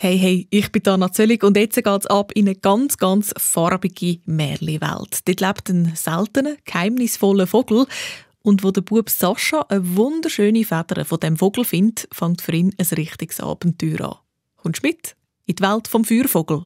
Hey, hey, ich bin Anna Zöllig und jetzt geht es ab in eine ganz, ganz farbige Märchenwelt. Dort lebt ein seltener, geheimnisvoller Vogel. Und wo der Bub Sascha eine wunderschöne Feder von diesem Vogel findet, fängt für ihn ein richtiges Abenteuer an. Kommst du mit in die Welt vom Feuervogel?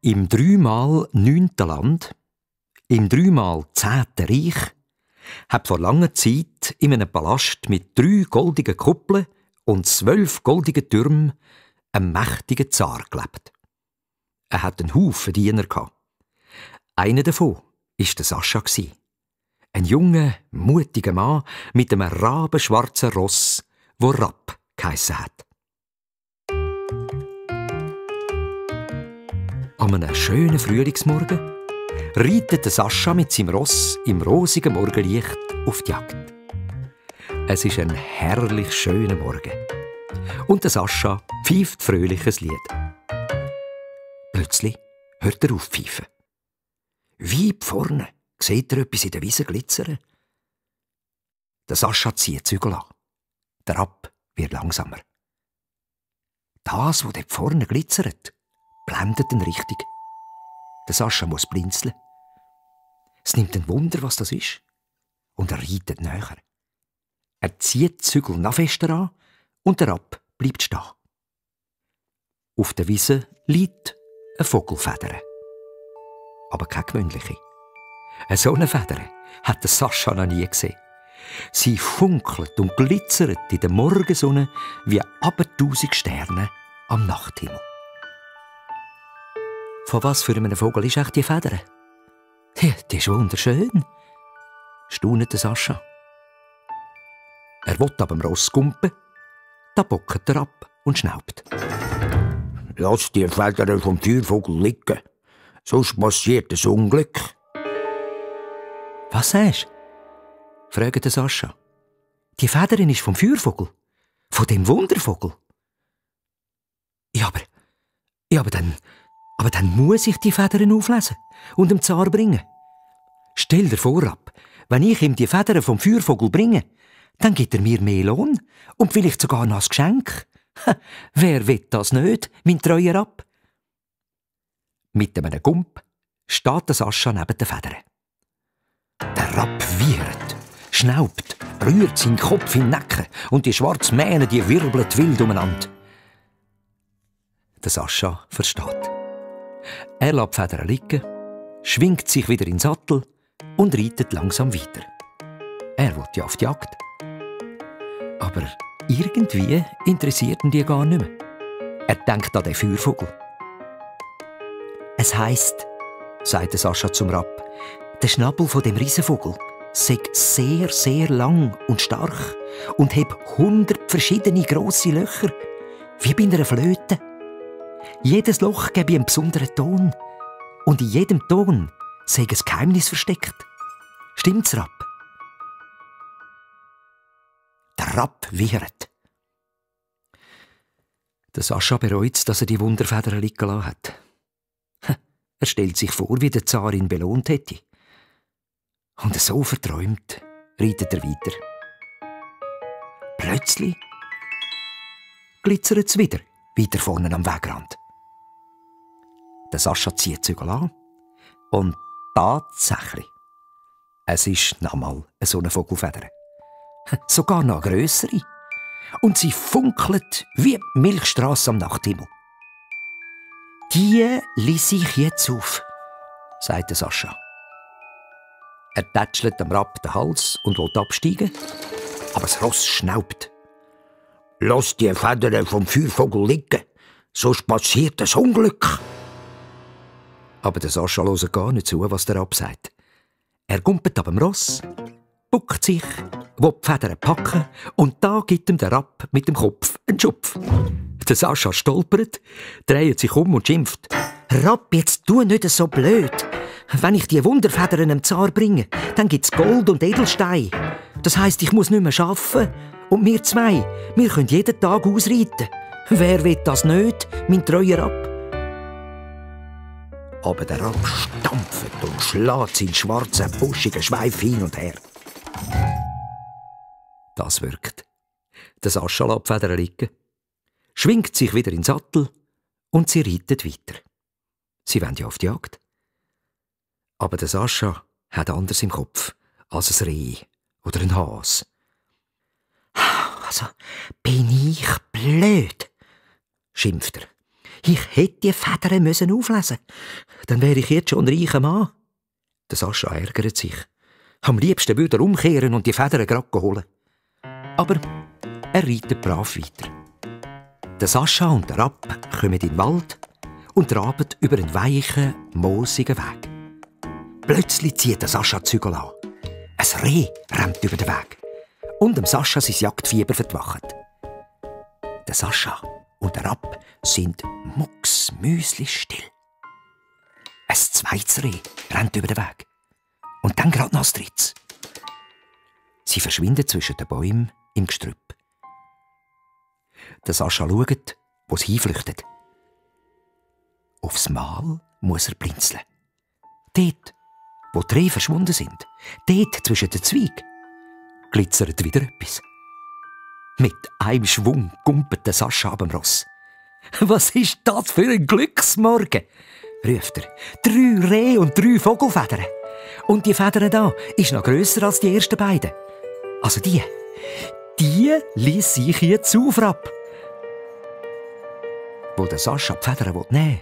Im 3x9. Land, im 3x10. Reich, hat vor langer Zeit in einem Palast mit 3 goldigen Kuppeln und 12 goldigen Türmen ein mächtiger Zar gelebt. Er hatte einen Haufen Diener. Einer davon war der Sascha. Ein junger, mutiger Mann mit einem rabenschwarzen Ross, wo Rapp geheissen hat. An einem schönen Frühlingsmorgen reitet der Sascha mit seinem Ross im rosigen Morgenlicht auf die Jagd. Es ist ein herrlich schöner Morgen. Und der Sascha pfeift fröhliches Lied. Plötzlich hört er auf pfeifen. Weit vorne sieht er etwas in der Wiese glitzern. Der Sascha zieht die Zügel an. Der Rapp wird langsamer. Das, was dort vorne glitzert, blendet ihn richtig. Der Sascha muss blinzeln. Es nimmt ein Wunder, was das ist. Und er reitet näher. Er zieht die Zügel noch fester an und der Rapp bleibt stehen. Auf der Wiese liegt eine Vogelfeder. Aber keine gewöhnliche. So eine Feder hat der Sascha noch nie gesehen. Sie funkelt und glitzert in der Morgensonne wie abertausend Sterne am Nachthimmel. Von was für einem Vogel ist echt die Feder? Ja, die ist wunderschön, staunet der Sascha. Er will ab dem Ross gumpen, da bockt er ab und schnaubt. Lass die Federn vom Feuervogel liegen, sonst passiert ein Unglück. Was sagst du? Fragt der Sascha. Die Feder ist vom Feuervogel, von dem Wundervogel. Ja, aber dann muss ich die Federn auflesen und dem Zar bringen. Stell dir vor, Rapp, wenn ich ihm die Federn vom Feuervogel bringe, dann gibt er mir mehr Lohn und vielleicht sogar noch ein Geschenk. Wer will das nicht, mein treuer Rapp? Mit einem Gump steht der Sascha neben den Federn. Der Rapp wiehert, schnaubt, rührt seinen Kopf in den Nacken und die schwarzen Mähne, die wirbeln wild umeinander. Der Sascha versteht. Er lässt die Federn liegen, schwingt sich wieder in den Sattel und reitet langsam weiter. Er will ja auf die Jagd. Aber irgendwie interessiert ihn die gar nicht mehr. Er denkt an den Feuervogel. Es heisst, sagt Sascha zum Rapp, der Schnabel von dem Riesenvogel sei sehr, sehr lang und stark und hat 100 verschiedene grosse Löcher, wie bei einer Flöte. Jedes Loch gebe einen besonderen Ton und in jedem Ton sei ein Geheimnis versteckt. Stimmt's, Rapp? Der Rapp wiehert. Der Sascha bereut, dass er die Wunderfedern liegen lassen hat. Er stellt sich vor, wie der Zar ihn belohnt hätte. Und so verträumt reitet er weiter. Plötzlich glitzert es wieder weiter vorne am Wegrand. Der Sascha zieht die Zügel an und tatsächlich, es ist nochmal so eine Vogelfeder. Sogar noch eine grössere. Und sie funkelt wie die Milchstrasse am Nachthimmel. Die lese ich jetzt auf, sagt der Sascha. Er tätschelt dem Rapp den Hals und will absteigen, aber das Ross schnaubt. Lass die Federn vom Feuervogel liegen, sonst passiert ein Unglück. Aber der Sascha hört gar nicht zu, was der Rapp sagt. Er gumpet ab dem Ross, buckt sich, will die Federn packen und da gibt ihm der Rapp mit dem Kopf einen Schupf. Der Sascha stolpert, dreht sich um und schimpft. «Rapp, jetzt tu nicht so blöd. Wenn ich die Wunderfedern dem Zar bringe, dann gibt's Gold und Edelstein. Das heisst, ich muss nicht mehr arbeiten Und wir zwei, wir können jeden Tag ausreiten. Wer will das nicht, mein treuer Rapp? Aber der Rapp stampft und schlägt seinen schwarzen, buschigen Schweif hin und her. Das wirkt. Der Sascha lässt die Federn liegen, schwingt sich wieder in den Sattel und sie reitet weiter. Sie wollen ja auf die Jagd. Aber der Sascha hat anders im Kopf als ein Reh oder ein Hase. Also, bin ich blöd, schimpft er. Ich hätte die Federn müssen auflesen. Dann wäre ich jetzt schon ein reicher Mann. Der Sascha ärgert sich. Am liebsten würde er umkehren und die Federn gerade holen. Aber er reitet brav weiter. Der Sascha und der Rapp kommen in den Wald und traben über einen weichen, moosigen Weg. Plötzlich zieht der Sascha die Zügel an. Ein Reh rennt über den Weg. Und dem Sascha sein Jagdfieber verwacht. Der Sascha und der Rapp sind mucksmüsli-still. Ein zweites Reh rennt über den Weg. Und dann gerade noch ein drittes. Sie verschwinden zwischen den Bäumen im Gestrüpp. Der Sascha schaut, wo sie hinflüchtet. Aufs Mal muss er blinzeln. Dort, wo die Rehe verschwunden sind, dort zwischen den Zweigen, glitzert wieder etwas. Mit einem Schwung gumpet der Sascha ab dem Ross. «Was ist das für ein Glücksmorgen?» ruft er. 3 Rehe und 3 Vogelfedern. Und die Federn da ist noch grösser als die ersten beiden. Also die ließ sich jetzt auf. Wo der Sascha die Federn nehmen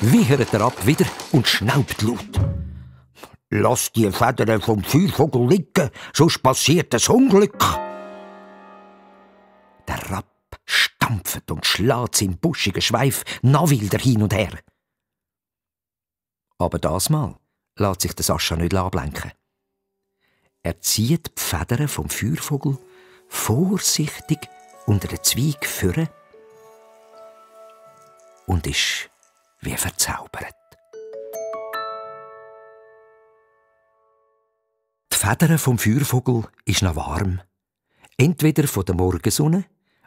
will, wiehert er ab wieder und schnaubt laut. Lass die Federn vom Feuervogel liegen, sonst passiert ein Unglück. Der Rapp stampft und schlägt seinen buschigen Schweif noch wilder hin und her. Aber das Mal lässt sich der Sascha nicht ablenken. Er zieht die Federn vom Feuervogel vorsichtig unter den Zweig führen und ist wie verzaubert. Die Federn vom Feuervogel ist noch warm. Entweder von der Morgensonne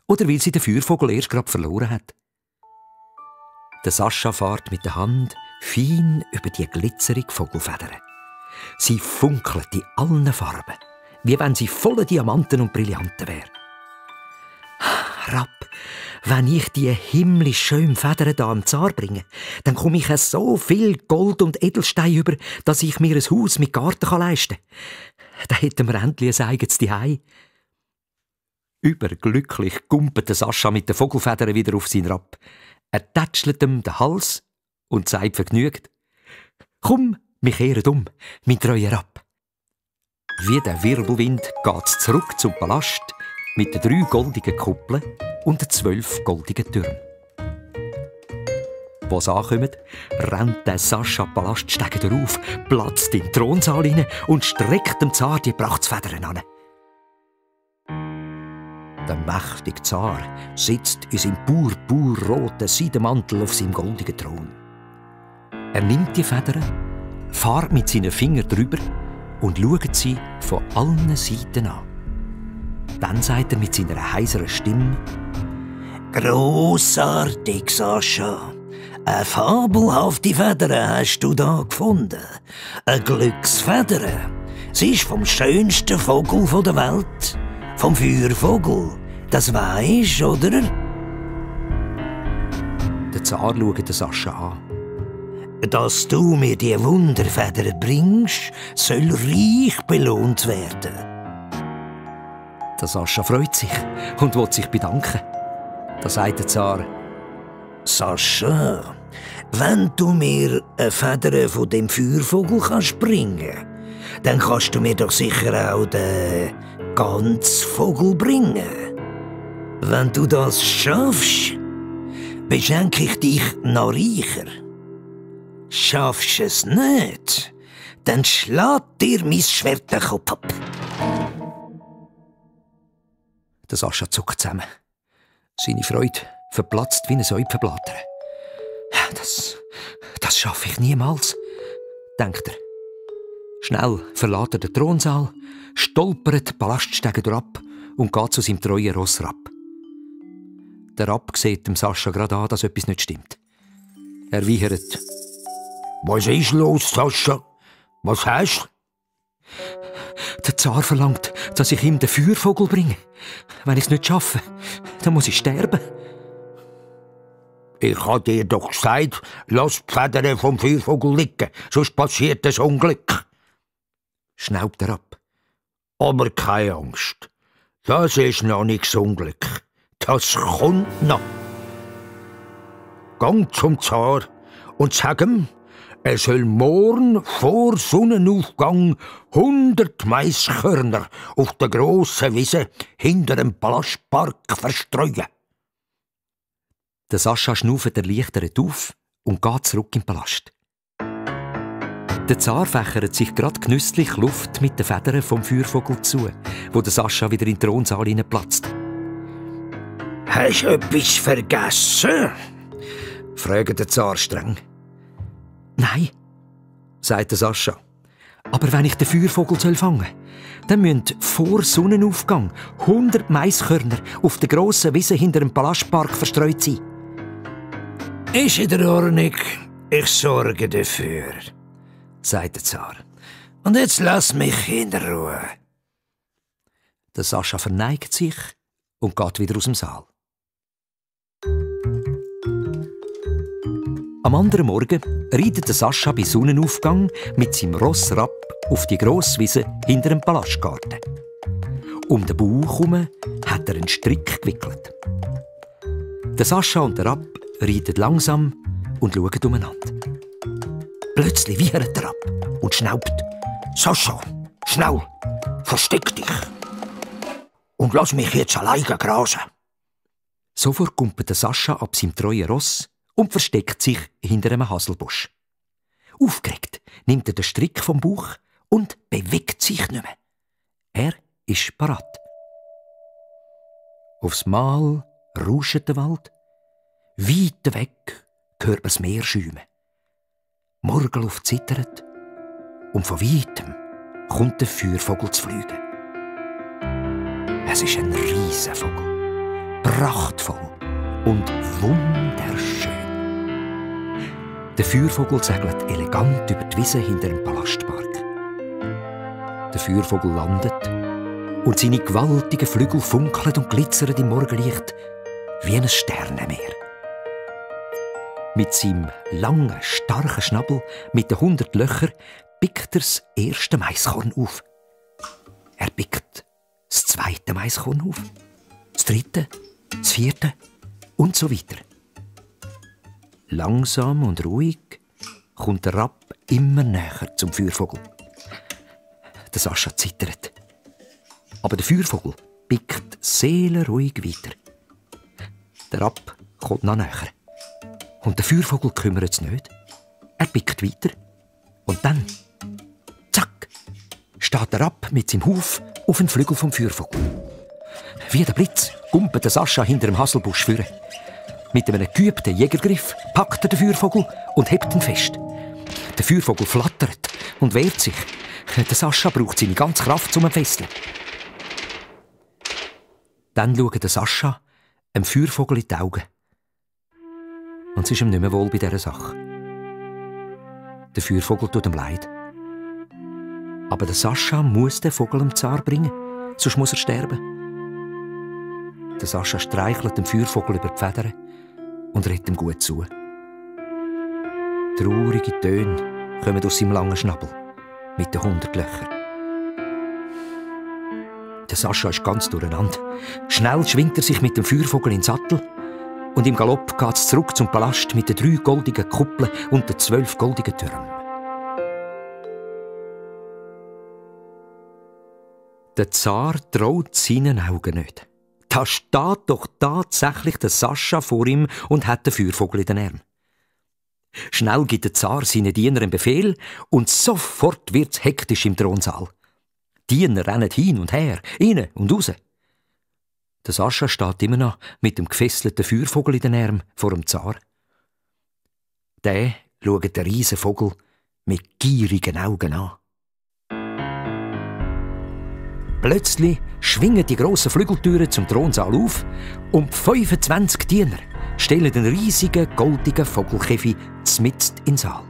oder weil sie den Feuervogel erst gerade verloren hat. Der Sascha fährt mit der Hand fein über die glitzerige Vogelfedern. Sie funkelt in allen Farben, wie wenn sie voller Diamanten und Brillanten wäre. Rapp, wenn ich die himmlisch schönen Federn hier am Zar bringe, dann komme ich so viel Gold und Edelstein über, dass ich mir ein Haus mit Garten leisten kann. Dann hätten wir endlich ein eigenes Zuhause. Überglücklich gumpet der Sascha mit den Vogelfedern wieder auf seinen Rapp. Er tätschelt ihm den Hals und sagt vergnügt: «Komm, wir kehren um, mein treuer Rapp.» Wie der Wirbelwind geht's zurück zum Palast mit den 3 goldigen Kuppeln und den 12 goldigen Türmen. Wo sie ankommen, rennt der Sascha die Palaststege darauf, platzt in den Thronsaal hinein und streckt dem Zar die Prachtsfedern an. Der mächtige Zar sitzt in seinem purpurroten Seidenmantel auf seinem goldigen Thron. Er nimmt die Federn, fährt mit seinen Fingern drüber und schaut sie von allen Seiten an. Dann sagt er mit seiner heiseren Stimme: «Grossartig, Sascha! Eine fabelhafte Feder hast du da gefunden. Eine Glücksfeder. Sie ist vom schönsten Vogel der Welt. Vom Feuervogel. Das weisst, oder?» Der Zar schaut den Sascha an. «Dass du mir die Wunderfeder bringst, soll reich belohnt werden.» Der Sascha freut sich und will sich bedanken. Da sagt der Zar: «Sascha, wenn du mir eine Feder von dem Feuervogel kannst bringen, dann kannst du mir doch sicher auch den ganzen Vogel bringen. Wenn du das schaffst, beschenke ich dich noch reicher. Schaffst du es nicht, dann schlägt dir mein Schwert den Kopf ab.» Der Sascha zuckt zusammen. Seine Freude verplatzt wie ein Säupfenblatter. Das schaffe ich niemals, denkt er. Schnell verlässt er den Thronsaal, stolpert die Palaststege ab und geht zu seinem treuen Ross Rapp. Der Rapp sieht dem Sascha gerade an, dass etwas nicht stimmt. Er wiehert. Was ist los, Sascha? Was hast du? Der Zar verlangt, dass ich ihm den Feuervogel bringe. Wenn ich es nicht schaffe, dann muss ich sterben. Ich habe dir doch gesagt, lass die Federn vom Feuervogel liegen, sonst passiert ein Unglück. Schnaubt er ab. Aber keine Angst. Das ist noch nicht das Unglück. Das kommt noch. Gang zum Zar und sag ihm, er soll morgen vor Sonnenaufgang 100 Maiskörner auf der grossen Wiese hinter dem Palastpark verstreuen. Der Sascha schnauft erleichtert auf und geht zurück in den Palast. Der Zar fächert sich grad genüsslich Luft mit den Federn vom Feuervogel zu, wo der Sascha wieder in den Thronsaal hineinplatzt. Hast du etwas vergessen? Fragt der Zar streng. Nein, sagt der Sascha. Aber wenn ich den Feuervogel fangen soll, dann müssen vor Sonnenaufgang 100 Maiskörner auf der grossen Wiese hinter dem Palastpark verstreut sein. Ist in der Ordnung. Ich sorge dafür, sagt der Zar. Und jetzt lass mich in Ruhe. Der Sascha verneigt sich und geht wieder aus dem Saal. Am anderen Morgen reitet der Sascha bei Sonnenaufgang mit seinem Ross Rapp auf die Grosswiese hinter dem Palastgarten. Um den Bauch herum hat er einen Strick gewickelt. Der Sascha und der Rapp reiten langsam und schauen umeinander. Plötzlich wiehert der Rapp und schnaubt. Sascha, schnell, versteck dich. Und lass mich jetzt alleine grasen. Sofort kumpelt der Sascha ab seinem treuen Ross und versteckt sich hinter einem Haselbusch. Aufgeregt nimmt er den Strick vom Bauch und bewegt sich nicht mehr. Er ist parat. Aufs Mal rauscht der Wald. Weit weg hört man das Meer schäumen. Morgenluft zittert und von weitem kommt der Feuervogel zu fliegen. Es ist ein Riesenvogel, prachtvoll und wunderschön. Der Feuervogel segelt elegant über die Wiese hinter dem Palastpark. Der Feuervogel landet und seine gewaltigen Flügel funkeln und glitzern im Morgenlicht wie ein Sternenmeer. Mit seinem langen, starken Schnabel mit den 100 Löchern pickt er das erste Maiskorn auf. Er pickt das zweite Maiskorn auf, das dritte, das vierte und so weiter. Langsam und ruhig kommt der Rapp immer näher zum Feuervogel. Der Sascha zittert. Aber der Feuervogel pickt seelenruhig weiter. Der Rapp kommt noch näher. Und der Feuervogel kümmert es nicht. Er pickt weiter. Und dann, zack, steht der Rapp mit seinem Huf auf den Flügel vom Feuervogel. Wie der Blitz kumpelt der Sascha hinter dem Haselbusch führen. Mit einem geübten Jägergriff packt er den Feuervogel und hebt ihn fest. Der Feuervogel flattert und wehrt sich. Der Sascha braucht seine ganze Kraft zum Fesseln. Dann schaut der Sascha dem Feuervogel in die Augen. Und es ist ihm nicht mehr wohl bei dieser Sache. Der Feuervogel tut ihm leid. Aber der Sascha muss den Vogel dem Zar bringen, sonst muss er sterben. Der Sascha streichelt dem Feuervogel über die Federn und redet ihm gut zu. Traurige Töne kommen aus seinem langen Schnabel mit den 100 Löchern. Der Sascha ist ganz durcheinander. Schnell schwingt er sich mit dem Feuervogel in den Sattel und im Galopp geht es zurück zum Palast mit den 3 goldigen Kuppeln und den 12 goldigen Türmen. Der Zar traut seinen Augen nicht. Da steht doch tatsächlich der Sascha vor ihm und hat den Feuervogel in den Armen. Schnell gibt der Zar seinen Dienern einen Befehl und sofort wird's hektisch im Thronsaal. Die Diener rennen hin und her, rein und raus. Der Sascha steht immer noch mit dem gefesselten Feuervogel in den Armen vor dem Zar. Der schaut den Riesenvogel mit gierigen Augen an. Plötzlich schwingen die grossen Flügeltüren zum Thronsaal auf und 25 Diener stellen den riesigen, goldigen Vogelkäfig mitten in den Saal.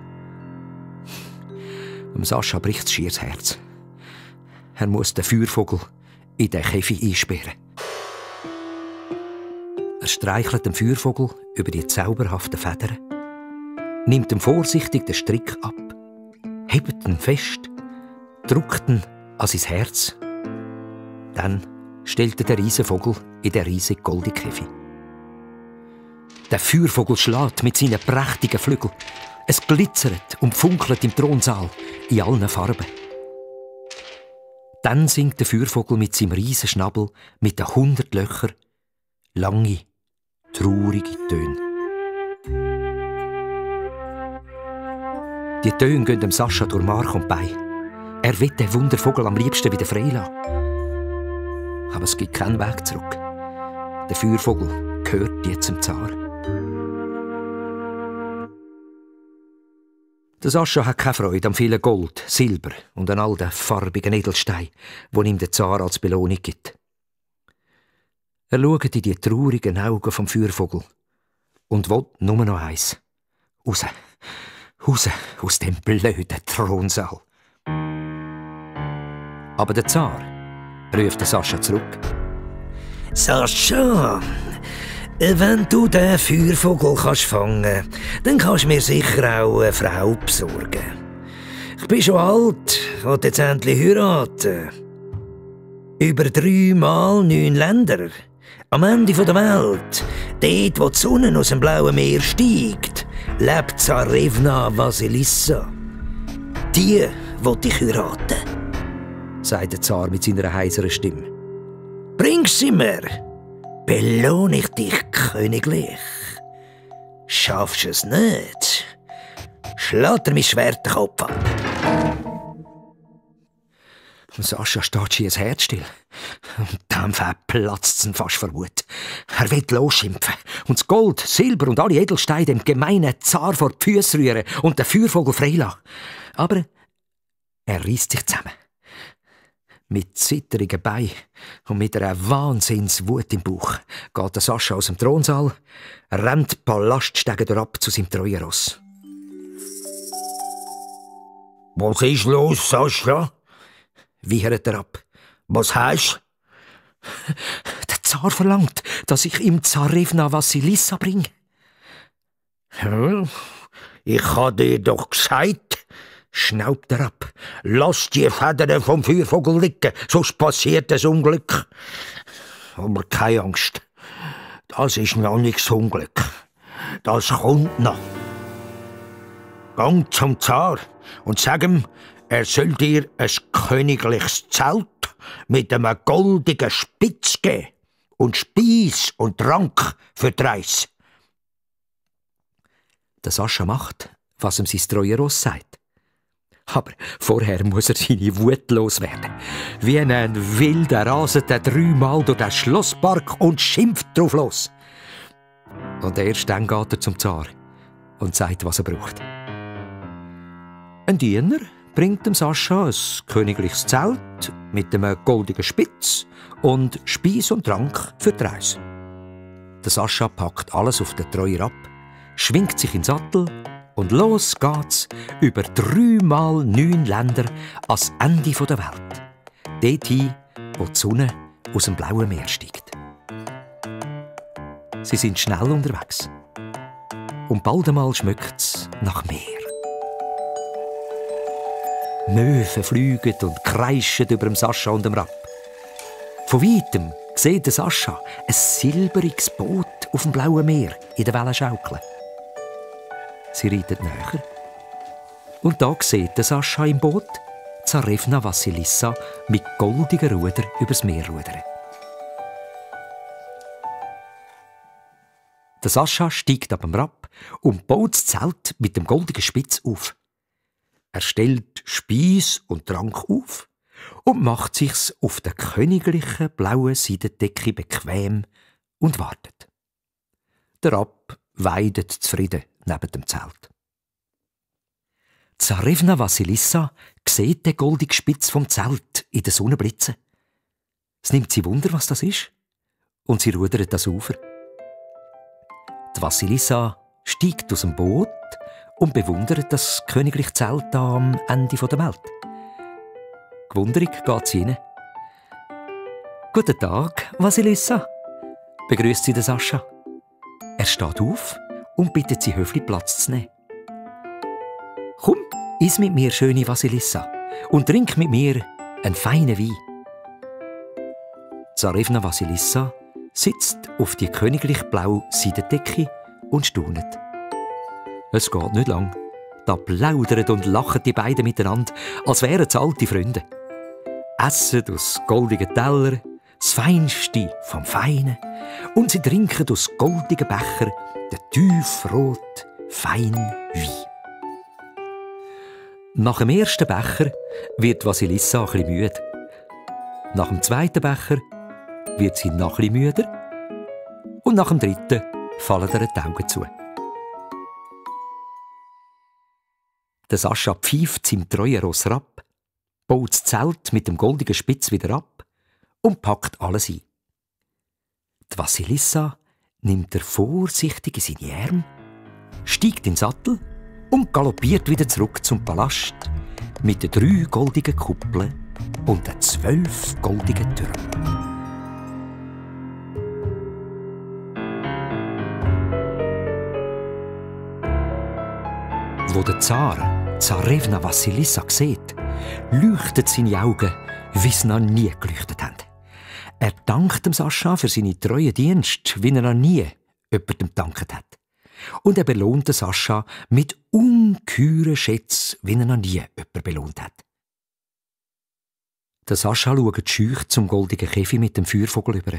Sascha bricht schier das Herz. Er muss den Feuervogel in den Käfig einsperren. Er streichelt dem Feuervogel über die zauberhaften Federn, nimmt ihm vorsichtig den Strick ab, hebt ihn fest, drückt ihn an sein Herz. Dann stellt er den Riesenvogel in den riesigen goldenen Käfig. Der Feuervogel schlägt mit seinen prächtigen Flügeln. Es glitzert und funkelt im Thronsaal in allen Farben. Dann singt der Feuervogel mit seinem riesen Schnabel mit den 100 Löchern lange, traurige Töne. Die Töne gehen dem Sascha durch Mark und Bein. Er will den Wundervogel am liebsten wieder freilassen. Aber es gibt keinen Weg zurück. Der Feuervogel gehört jetzt zum Zar. Der Sascha hat keine Freude am vielen Gold, Silber und an all den farbigen Edelsteinen, die ihm der Zar als Belohnung gibt. Er schaut in die traurigen Augen vom Feuervogel und will nur noch eins: raus aus dem blöden Thronsaal. Aber der Zar ruft den Sascha zurück. Sascha, wenn du den Feuervogel fangen kannst, dann kannst du mir sicher auch eine Frau besorgen. Ich bin schon alt, will jetzt endlich heiraten. Über 3 mal 9 Länder. Am Ende der Welt, dort wo die Sonne aus dem blauen Meer steigt, lebt Zarevna Vasilissa. Die will ich heiraten, sagt der Zar mit seiner heiseren Stimme. Bring sie mir, belohne ich dich königlich. Schaffst du es nicht, schlägt er mein Schwert den Kopf ab. Sascha steht schier das Herz still. Und dann platzt es ihn fast vor Wut. Er will losschimpfen und das Gold, Silber und alle Edelsteine dem gemeinen Zar vor die Füße rühren und den Feuervogel freilassen. Aber er reißt sich zusammen. Mit zittrigen Beinen und mit einer Wahnsinnswut im Bauch geht der Sascha aus dem Thronsaal, rennt die Palaststege ab zu seinem treuen Ross. Was ist los, Sascha? Wiehert er ab. Was heisst? Der Zar verlangt, dass ich ihm Zarevna Vasilissa bringe. Ja, ich habe dir doch gesagt, schnaubt er ab. Lass die Federn vom Feuervogel liegen, sonst passiert ein Unglück. Aber keine Angst, das ist noch nicht das Unglück. Das kommt noch. Gang zum Zar und sag ihm, er soll dir ein königliches Zelt mit einem goldigen Spitz geben und Speis und Trank für die Reise. Der Sascha macht, was ihm sein treuer Ross sagt. Aber vorher muss er seine Wut loswerden. Wie ein Wilder raset er 3-mal durch den Schlosspark und schimpft drauf los. Und erst dann geht er zum Zar und sagt, was er braucht. Ein Diener bringt dem Sascha ein königliches Zelt mit einem goldigen Spitz und Speis und Trank für die Reise. Der Sascha packt alles auf den Treuer ab, schwingt sich in den Sattel und los geht's über 3-mal 9 Länder ans Ende der Welt. Dorthin, wo die Sonne aus dem blauen Meer steigt. Sie sind schnell unterwegs. Und bald einmal schmeckt's nach Meer. Möwen fliegen und kreischen über dem Sascha und dem Rapp. Von weitem sieht der Sascha ein silberiges Boot auf dem blauen Meer in der Wellen schaukeln. Sie reitet näher. Und da sieht der Sascha im Boot Zarevna Vasilissa mit goldigen Ruder übers Meer rudern. Der Sascha steigt ab dem Rapp und baut das Zelt mit dem goldigen Spitz auf. Er stellt Speis und Trank auf und macht sich's auf der königlichen blauen Seidendecke bequem und wartet. Der Rapp weidet zufrieden neben dem Zelt. Zarevna Vasilissa sieht den goldigen Spitz vom Zelt in der Sonne blitzen. Es nimmt sie Wunder, was das ist, und sie rudert das Ufer. Die Vasilissa steigt aus dem Boot und bewundert das königliche Zelt da am Ende der Welt. Gewunderig geht sie rein. «Guten Tag, Vasilissa», begrüßt sie den Sascha. Er steht auf und bittet sie höflich Platz zu nehmen. «Komm, iss mit mir, schöne Vasilissa, und trink mit mir einen feinen Wein.» Zarevna Vasilissa sitzt auf die königlich blaue Seidendecke und staunet. Es geht nicht lang. Da plaudern und lachen die beiden miteinander, als wären es alte Freunde. Essen aus goldigen Teller, das Feinste vom Feinen, und sie trinken aus goldigen Becher den tiefrot feinen Wein. Nach dem ersten Becher wird Vasilissa ein bisschen müde. Nach dem zweiten Becher wird sie noch ein bisschen müder. Und nach dem dritten fallen ihr die Augen zu. Der Sascha pfeift seinem treuen Ross Rapp, baut das Zelt mit dem goldigen Spitz wieder ab und packt alles ein. Die Vasilissa nimmt er vorsichtig in seine Arme, steigt in den Sattel und galoppiert wieder zurück zum Palast mit den 3 goldigen Kuppeln und den 12 goldigen Türmen. Wo der Zar Zarevna Vasilissa sieht, leuchten seine Augen, wie sie noch nie geleuchtet haben. Er dankt dem Sascha für seine treuen Dienste, wie er noch nie jemandem gedankt hat. Und er belohnt den Sascha mit ungeheuren Schätzen, wie er noch nie jemanden belohnt hat. Der Sascha schaut schüch zum goldigen Käfig mit dem Feuervogel über.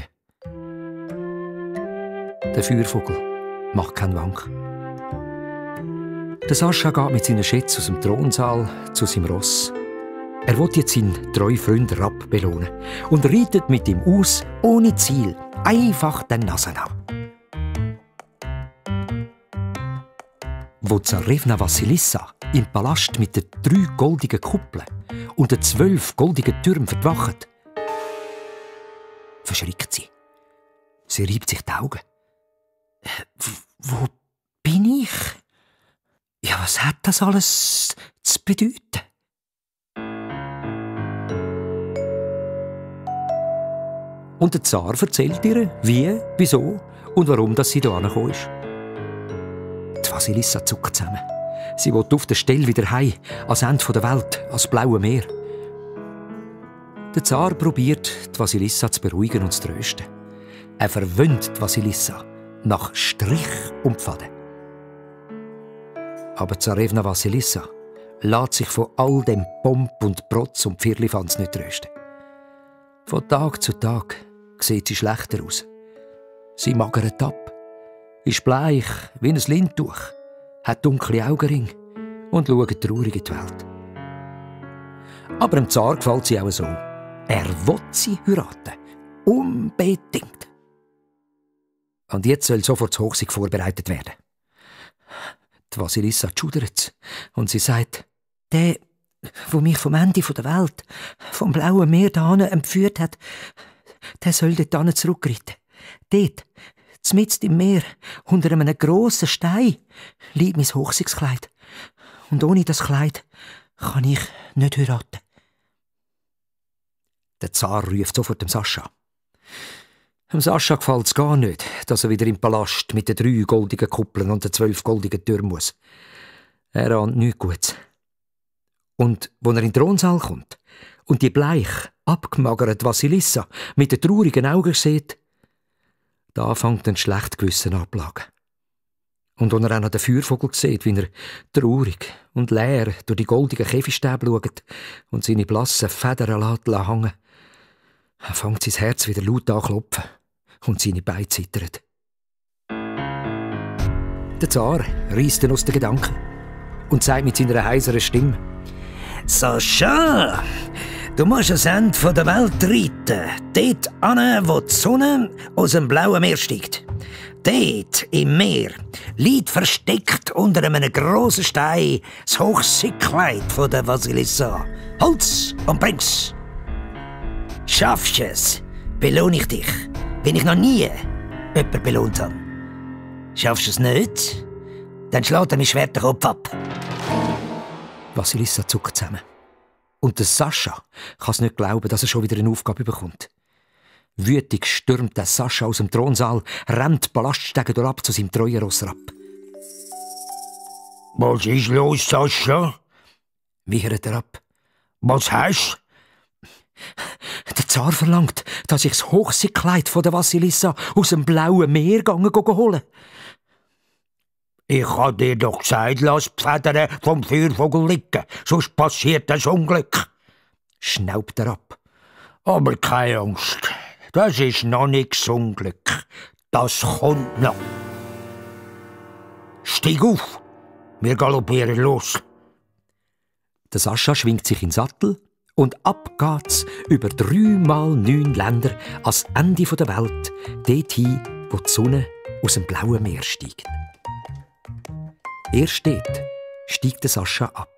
Der Feuervogel macht keinen Wank. Der Sascha geht mit seinen Schätzen aus dem Thronsaal zu seinem Ross. Er will jetzt seinen treuen Freund Rapp belohnen und reitet mit ihm aus, ohne Ziel, einfach den Nasen an. Wo Zarevna Vasilissa im Palast mit den 3 goldigen Kuppeln und den 12 goldigen Türmen verwacht, verschrickt sie. Sie reibt sich die Augen. Wo bin ich? Ja, was hat das alles zu bedeuten? Und der Zar erzählt ihr, wie, wieso und warum sie hier angekommen ist. Die Vasilissa zuckt zusammen. Sie will auf der Stelle wieder heim, ans Ende der Welt, ans blaue Meer. Der Zar probiert, die Vasilissa zu beruhigen und zu trösten. Er verwöhnt die Vasilissa nach Strich und Faden. Aber Zarevna Vasilissa lässt sich von all dem Pomp und Protz und Firlefanz nicht trösten. Von Tag zu Tag sieht sie schlechter aus. Sie magert ab, ist bleich wie ein Lindtuch, hat dunkle Augenringe und schaut traurig in die Welt. Aber dem Zar gefällt sie auch so. Er will sie heiraten. Unbedingt. Und jetzt soll sofort das Hochzeit vorbereitet werden. Die Vasilissa schudert und sie sagt, der, der mich vom Ende der Welt, vom blauen Meer dahin entführt hat, der soll dort zurückreiten. Dort, mitten im Meer, unter einem grossen Stein, liegt mein Hochzeitskleid. Und ohne das Kleid kann ich nicht heiraten. Der Zar ruft sofort dem Sascha. Dem Sascha gefällt es gar nicht, dass er wieder im Palast mit den 3 goldigen Kuppeln und den 12 goldigen Türmen muss. Er ahnt nichts Gutes. Und als er in den Thronsaal kommt und die bleich, abgemagerte Vasilissa mit den traurigen Augen sieht, da fängt ein schlechtes Gewissen an zu plagen. Und als er auch noch den Feuervogel sieht, wie er traurig und leer durch die goldigen Käfigstäbe schaut und seine blassen Federn lässt hängen, fängt sein Herz wieder laut an zu klopfen und seine Beine zittern. Der Zar reisst ihn aus den Gedanken und sagt mit seiner heiseren Stimme: «Sascha, du musst ans Ende der Welt reiten, dort hin, wo die Sonne aus dem blauen Meer steigt. Dort im Meer liegt versteckt unter einem grossen Stein das Hochzeitskleid der Vasilissa. Holz und bring's! Schaffst es, belohne ich dich, wenn ich noch nie jemanden belohnt habe. Schaffst du es nicht, dann schlägt er mir schwer den Kopf ab. Vasilissa zuckt zusammen. Und der Sascha kann es nicht glauben, dass er schon wieder eine Aufgabe bekommt. Wütig stürmt der Sascha aus dem Thronsaal, rennt Ballaststege durchab zu seinem treuen Ross Rapp. Was ist los, Sascha? Wiehert er ab. Was hast du? Der Zar verlangt, dass ich das Hochseekleid von der Vasilissa aus dem blauen Meer holen. Ich hab dir doch gesagt, lass die Federn vom Feuervogel liegen, sonst passiert das Unglück. Schnaubt er ab. Aber keine Angst, das ist noch nichts Unglück. Das kommt noch. Steig auf, wir galoppieren los. Der Sascha schwingt sich in den Sattel und ab geht's über 3x9 Länder ans Ende der Welt, dorthin, wo die Sonne aus dem blauen Meer steigt. Erst dort steigt der Sascha ab.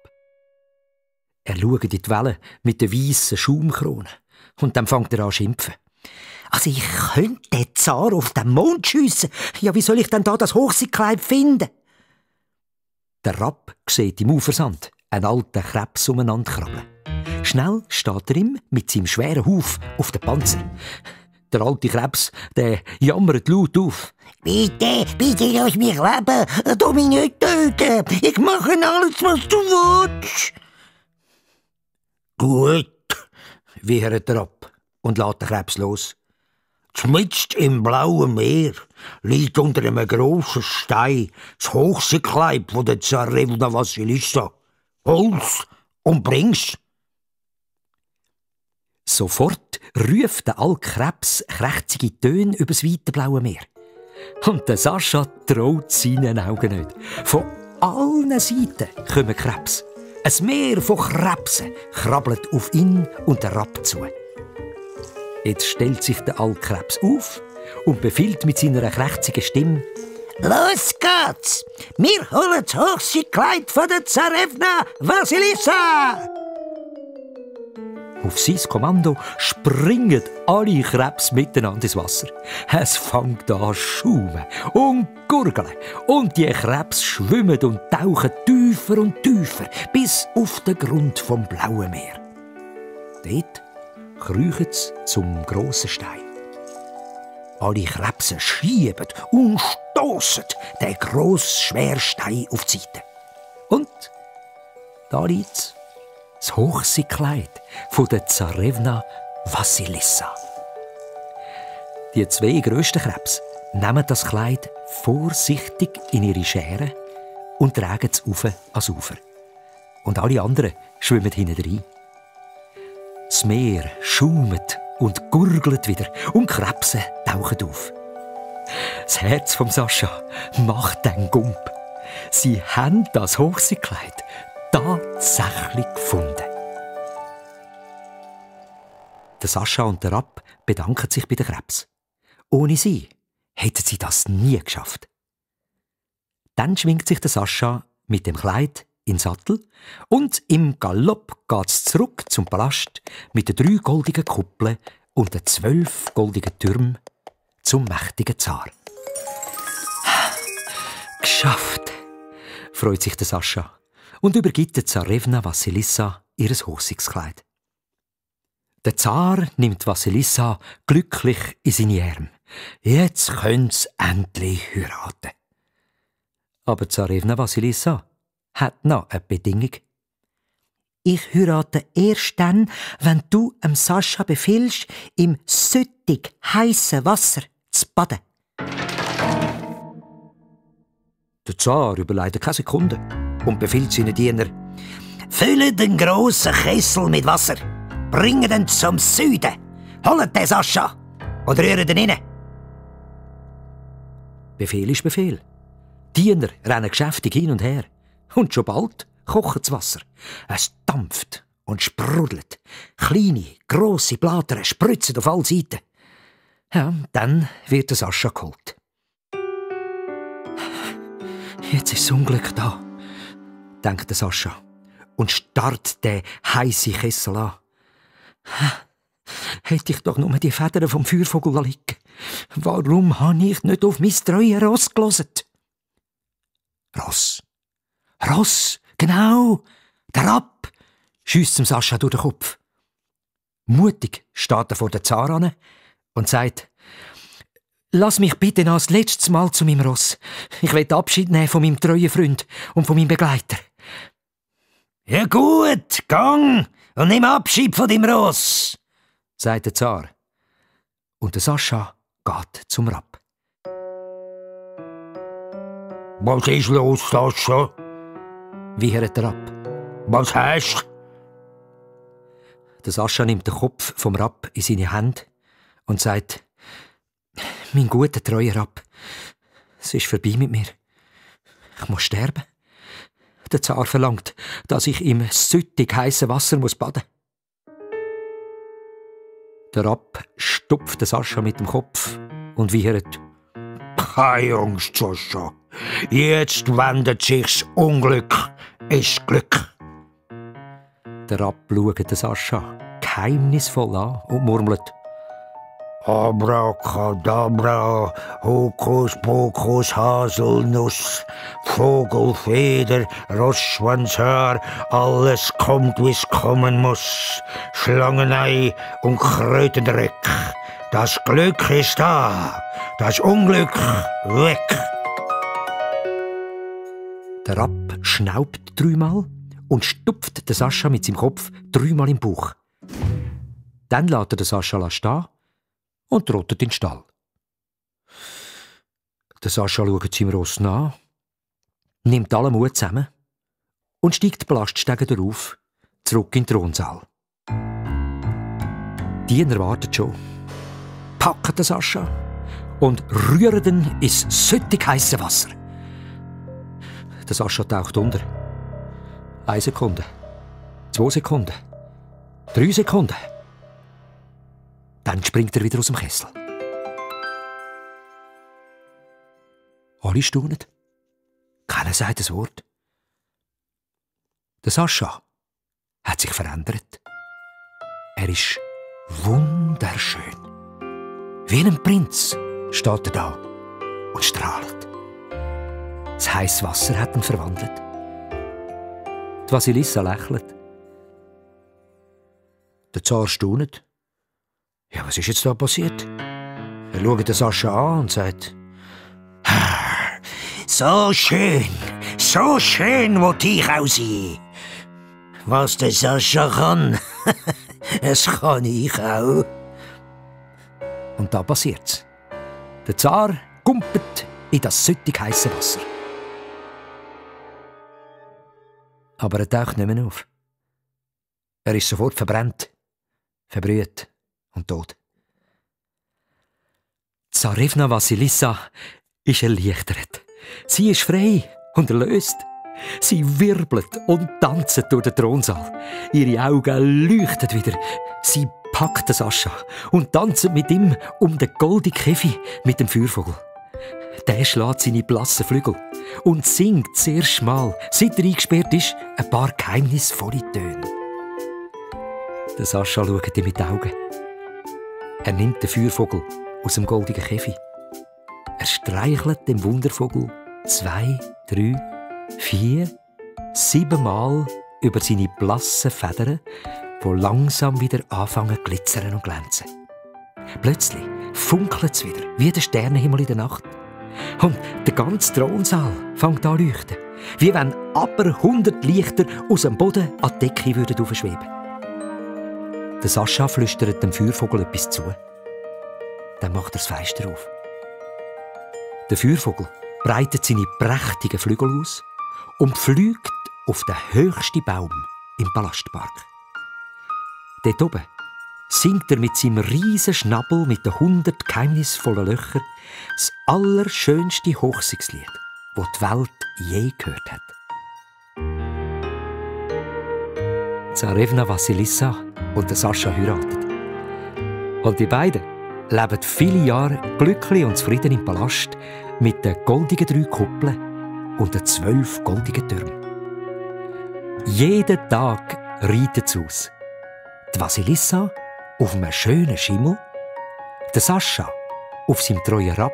Er schaut in die Wellen mit den weissen Schaumkronen und dann fängt er an zu schimpfen. Also ich könnte den Zar auf den Mond schiessen. Ja, wie soll ich denn da das Hochseekleid finden? Der Rapp sieht im Ufersand einen alten Krebs umeinander krabbeln. Schnell steht er ihm mit seinem schweren Huf auf den Panzer. Der alte Krebs, der jammert laut auf. Bitte, bitte lass mich leben. Du mich nicht töten. Ich mache alles, was du willst. Gut, Wiehert er ab und lässt den Krebs los. mitten im blauen Meer liegt unter einem grossen Stein das Hochseekleid von der Zarewna Vasilissa. Hol's und bring's. Sofort ruft der alte Krebs krächzige Töne über das weite blaue Meer. Und der Sascha traut seinen Augen nicht. Von allen Seiten kommen Krebs. Ein Meer von Krebsen krabbelt auf ihn und den Rapp zu. Jetzt stellt sich der alte Krebs auf und befiehlt mit seiner krächzigen Stimme: Los geht's! Wir holen das Hochseekleid von der Zarewna Vasilissa! Auf sein Kommando springen alle Krebs miteinander ins Wasser. Es fängt an zu schaumen und gurgeln. Und die Krebs schwimmen und tauchen tiefer und tiefer bis auf den Grund vom blauen Meer. Dort kriechen sie zum grossen Stein. Alle Krebse schieben und stossen den grossen, schweren Stein auf die Seite. Und da liegt's. Das Hochseekleid von der Zarewna Vasilissa. Die zwei grössten Krebs nehmen das Kleid vorsichtig in ihre Schere und tragen es auf ans Ufer. Und alle anderen schwimmen hinten rein. Das Meer schaumt und gurgelt wieder und Krebse tauchen auf. Das Herz vom Sascha macht den Gump. Sie haben das Hochseekleid tatsächlich gefunden. Der Sascha und der Rapp bedanken sich bei den Krebs. Ohne sie hätten sie das nie geschafft. Dann schwingt sich der Sascha mit dem Kleid in den Sattel und im Galopp geht's zurück zum Palast mit den 3 goldigen Kuppeln und den 12 goldigen Türmen zum mächtigen Zar. Geschafft, freut sich der Sascha und übergibt der Zarewna Vasilissa ihr Hochseekleid. Der Zar nimmt Vasilissa glücklich in seine Arme. Jetzt könnt's endlich heiraten. Aber Zarewna Vasilissa hat noch eine Bedingung. Ich heirate erst dann, wenn du Sascha befiehlst, im süttig heissen Wasser zu baden. Der Zar überlegt keine Sekunde und befiehlt seinen Diener: Füllen den grossen Kessel mit Wasser, bringen den zum Süden, holen den Sascha und rühren den rein. Befehl ist Befehl. Diener rennen geschäftig hin und her. Und schon bald kocht das Wasser. Es dampft und sprudelt. Kleine, grosse Blattern spritzen auf alle Seiten. Ja, dann wird der Sascha geholt. Jetzt ist das Unglück da, denkt der Sascha und starrt den heissen Kessel an. hätte ich doch nur die Federn vom Feuervogel liegen. Warum habe ich nicht auf mein treues Ross gehört? Ross. Ross, genau. Der Rapp, schiesst dem Sascha durch den Kopf. Mutig steht er vor der Zar und sagt: «Lass mich bitte noch das letzte Mal zu meinem Ross. Ich will Abschied nehmen von meinem treuen Freund und von meinem Begleiter.» «Ja gut, gang und nimm Abschied von deinem Ross», sagt der Zar. Und der Sascha geht zum Rapp. «Was ist los, Sascha? Wiehert der Rapp. Was hast du?» Der Sascha nimmt den Kopf vom Rapp in seine Hände und sagt: «Mein guter, treuer Rapp, es ist vorbei mit mir. Ich muss sterben. Der Zar verlangt, dass ich im süttig heißen Wasser baden muss.» Der Rapp stupft den Sascha mit dem Kopf und wiehert: «Keine Angst, Sascha. Jetzt wendet sich's Unglück ins Glück.» Der Rapp schaut den Sascha geheimnisvoll an und murmelt: «Abracadabra, Hokus Pokus, Haselnuss, Vogelfeder, Rossschwanzhaar, alles kommt, wie's kommen muss. Schlangenei und Krötendreck. Das Glück ist da, das Unglück weg.» Der Rapp schnaubt dreimal und stupft den Sascha mit seinem Kopf dreimal im Bauch. Dann lässt er den Sascha stehen und trottet in den Stall. Der Sascha schaut seinem Ross nach, nimmt alle Mut zusammen und steigt die Balaststege darauf, zurück in den Thronsaal. Die Diener warten schon, packen den Sascha und rühren ihn ins süttig heisse Wasser. Der Sascha taucht unter. 1 Sekunde, 2 Sekunden, 3 Sekunden. Dann springt er wieder aus dem Kessel. Alle staunen. Keiner sagt ein Wort. Der Sascha hat sich verändert. Er ist wunderschön. Wie ein Prinz steht er da und strahlt. Das heiße Wasser hat ihn verwandelt. Die Vasilissa lächelt. Der Zar staunt. Ja, was ist jetzt da passiert? Er schaut den Sascha an und sagt: «So schön, wollte ich auch sein. Was der Sascha kann, das kann ich auch.» Und da passiert's. Der Zar kumpelt in das süttig heisse Wasser. Aber er taucht nicht mehr auf. Er ist sofort verbrannt, verbrüht und tot. Zarevna Vasilissa ist erleichtert. Sie ist frei und erlöst. Sie wirbelt und tanzt durch den Thronsaal. Ihre Augen leuchten wieder. Sie packt den Sascha und tanzt mit ihm um den goldenen Käfig mit dem Feuervogel. Der schlägt seine blassen Flügel und singt sehr schmal, seit er eingesperrt ist, ein paar geheimnisvolle Töne. Der Sascha schaut ihm mit den Augen. Er nimmt den Feuervogel aus dem goldenen Käfig. Er streichelt dem Wundervogel 2, 3, 4, 7 Mal über seine blassen Federn, die langsam wieder anfangen zu glitzern und glänzen. Plötzlich funkelt es wieder, wie der Sternenhimmel in der Nacht. Und der ganze Thronsaal fängt an zu leuchten, wie wenn aber 100 Lichter aus dem Boden an die Decke aufschweben würden. Der Sascha flüstert dem Feuervogel etwas zu. Dann macht er das Fenster auf. Der Feuervogel breitet seine prächtigen Flügel aus und fliegt auf den höchsten Baum im Palastpark. Dort oben singt er mit seinem riesen Schnabel mit den 100 geheimnisvollen Löchern das allerschönste Hochzeitslied, das die Welt je gehört hat. Zarevna Vasilissa und der Sascha heiraten. Und die beiden leben viele Jahre glücklich und zufrieden im Palast mit den goldigen 3 Kuppeln und den 12 goldigen Türmen. Jeden Tag reitet es aus. Die Vasilissa auf einem schönen Schimmel, der Sascha auf seinem treuen Rapp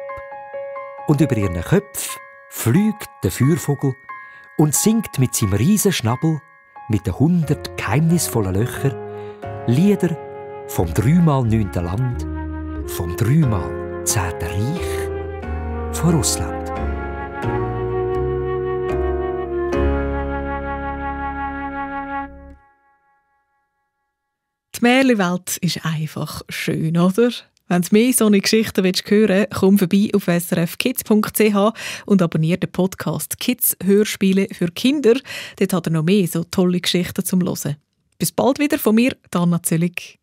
und über ihren Köpfen fliegt der Feuervogel und singt mit seinem riesen Schnabel mit den 100 geheimnisvollen Löchern Lieder vom 3x9. Land, vom 3x10. Reich, von Russland. Die Märchenwelt ist einfach schön, oder? Wenn du mehr solche Geschichten hören willst, komm vorbei auf srfkids.ch und abonniere den Podcast «Kids Hörspiele für Kinder». Dort hat er noch mehr so tolle Geschichten zum Hören. Bis bald wieder von mir, Anna Zöllig.